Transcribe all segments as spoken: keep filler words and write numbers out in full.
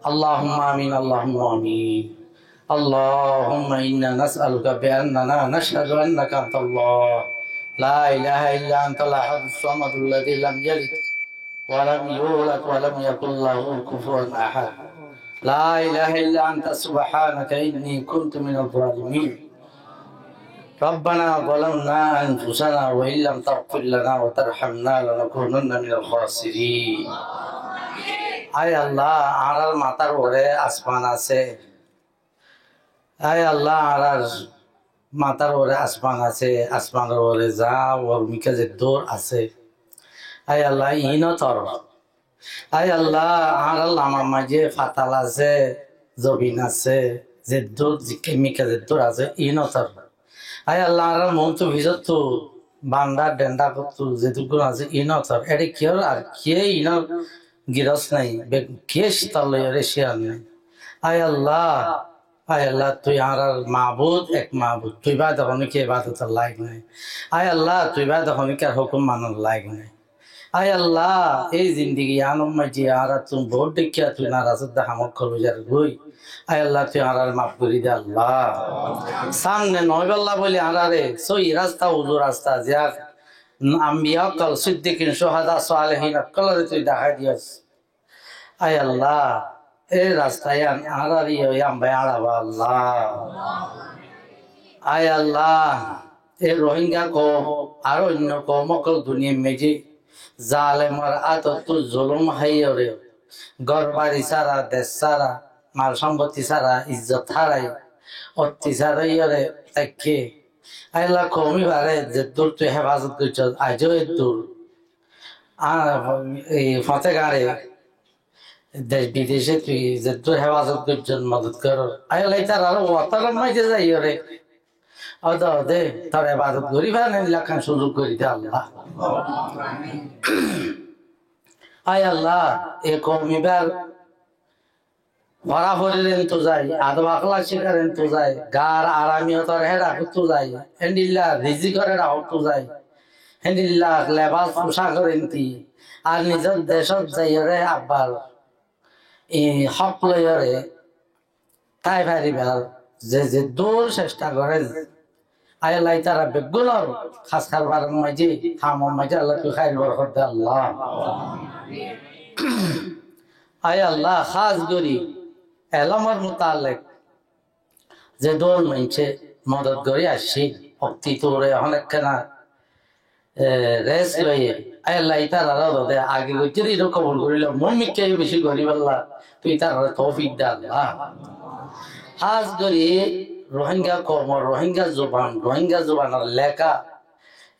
اللهم آمين، اللهم آمين. اللهم إنا نسألك بأننا نشهد أنك أنت الله، لا إله إلا أنت الأحد الصمد الذي لم يلد ولم يولد ولم يكن له كفوا أحد. لا إله إلا أنت سبحانك إني كنت من الظالمين. ربنا ظلمنا أنفسنا وإن لم تغفر لنا وترحمنا لنكونن من الخاسرين. Ai Allah, añárar matár uore asman asé. Ai Allah, añárar matár uore asman asé, asmanor uore za uormika zeddúr asé. Ai Allah, iín tor. Ai Allah, añárar lamar maze fatal asé, zobin asé, zeddúr zikká mikká zeddúr asé, iín tor. Ai Allah, añárar muúntu fisóttu, bandhá dhendhá kottu zeddúr asé, iín tor. Ére kiyór ar kiyé iínor girós nái, be-, kiyé cítor loiyóre cíyan nái. Ai Allah, Ai Allah, tui añárar mabud, ek mabud. Tui bade honókiyar ebadotor laik nái. Ai Allah, tui bade honókiyar hókum manor laik nái. Ai Allah, ei zindigi iánor maze añárattún bout dekíya tui naraz de ham ókkol ói zargói. Ai Allah, tui añárare maf gorí de Allah. Samne noóiballa bóli añárare sóhi rasta, uzu rasta, ziyán ambiya ókkol, siddikin, cuhada, salihin ókkolore tui dahái diyós. Ai Allah, e rasta iyan añárar yó iyan bái añára ba Allah. Ai Allah, e Rohingya koum ar oinno koum ókkol duniyar maze zalemor átottú zulum háiyore, gór bari sára, dec sára, mal sompotti sára, izzot hárai, ottasar óiyore táikke. Ai Allah, koum ibáre zeddúr tui hefazot goijjós, aijjó eddúr. Ar ei fóñte gañre, dec bidece tui zeddúr hefazot goijjós, modot gorór. Ai Allah, ítarar watarór maze zaiyóre, óde óde tor ebadot gorí fare endilla ekkán suzuk gorí de Allah. Ai Allah, e koum ibár fora forir entuzai, adob akhlak cikar entuzai, gar aramiyotor héra hottuzai, héndilla rizikor héra hottuzai, héndilla lebas fusakor enti, ar nizor decot zaiyore abbar e hók loiyore tái faribar ze zeddúr cesta gorer, Ai Allah, ítara beggúnor hás karbaror maze, hamor maze Allah tui háir borkot de Allah. Ai Allah, hás gorí elómor mutallek ze dóun maincé modot gorí aiccé, okti ture ehón ekkána, e, res loiye. Ai Allah, ítarare de age goijjé de ítara kobul gorí lo, muúmikká beci gorí bolla, tui ítarare toufik de Allah. Hás gorí Rohingya koumor, Rohingya zuban, Rohingya zubanor leká,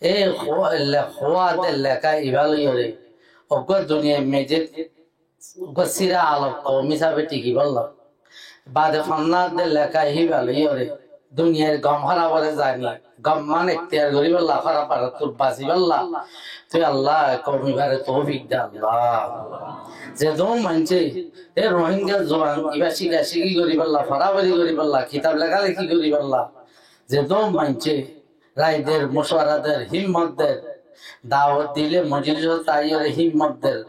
e ho-, le-, hoóde leká ibá loiyóre, uggwá duniyar maze uggwá sira alok koum hísabe thíki bolla. Bade fonná de leká híba loiyóre, duniyar gom hórafore zani, gom man ektiyar gorí bolla, hóraf barattú basi bolla. Tui Allah, koum ibáre toufik de Allah. Ze dóun maincé, e Rohingya zuban, ibá cíkacíki gorí bolla, forafori gorí bolla, kitab lekáleki gorí bolla. Ze dóun maincé, rai der, mocuwara der, himmot der, dawot dile mojlisot aiyóre himmot der,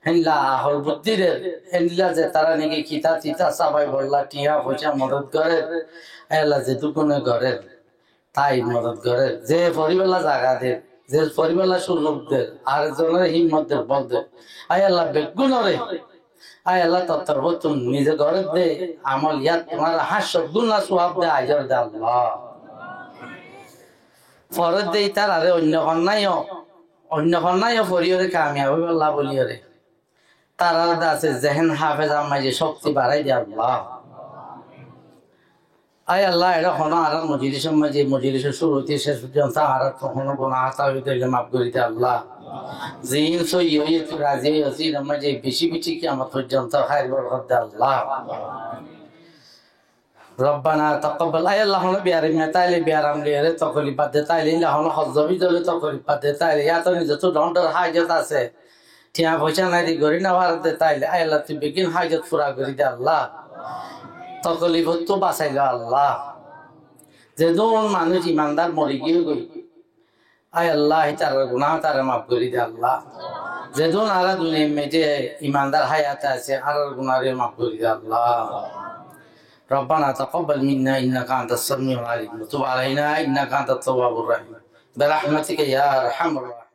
héndilla ahol buddí der, héndilla ze tará niki kitab titab sáfai bolla, tiañ foicá modot gorer, Allah ze dúkune gorer, tái modot gorer, ze foribálla zaga der, ze foribálla suzuk der, ar zonore himmot der, bol der. Ai Allah beggúnore Ai Allah, tor torfóttun nize gorédde amol yát tuáñra háñt cót gúna suwab de ajor de Allah. Forédde ítarare oinno fonnáyo, oinno fonnáyo foriyóre kamiyab óibolla bóliyóre. Tarare de asé zehen hafezar maze cókti barái de Allah. Ai Allah, eçé honó añárar mojlisor maze, mojlisor cúru óite céc foijjonto añárattú honó guná hátá óiye de óile maf gorí de Allah. Ziín sóiyi óiye tui razi óiye, ziínor maze beci beci kiyamot foijjonto háir borkot de Allah. Robbana taqabbal, ai Allah, honó biyaram táile biyaram loiyóre tokolif bad de táile, illa honó hozzobi dóre tokolif bad de táile, yáto nizottú dhoóñr dhoóñr hájot asé, tiañ foicá nái de gorí no faredde táile, ai Allah, tui beggín hájot fura gorí de Allah. Tokolifottú basai lo Allah. Zedún manúic imandar mori giyói, ai Allah, ítarar guná ítare maf gorí de Allah. Zedún añára duniyar maze imandar háyat así, añárar gunáre maf gorí de Allah. ربنا تقبل منا إنك أنت السميع العليم وتب علينا إنك أنت التواب الرحيم برحمتك يا أرحم الراحمين.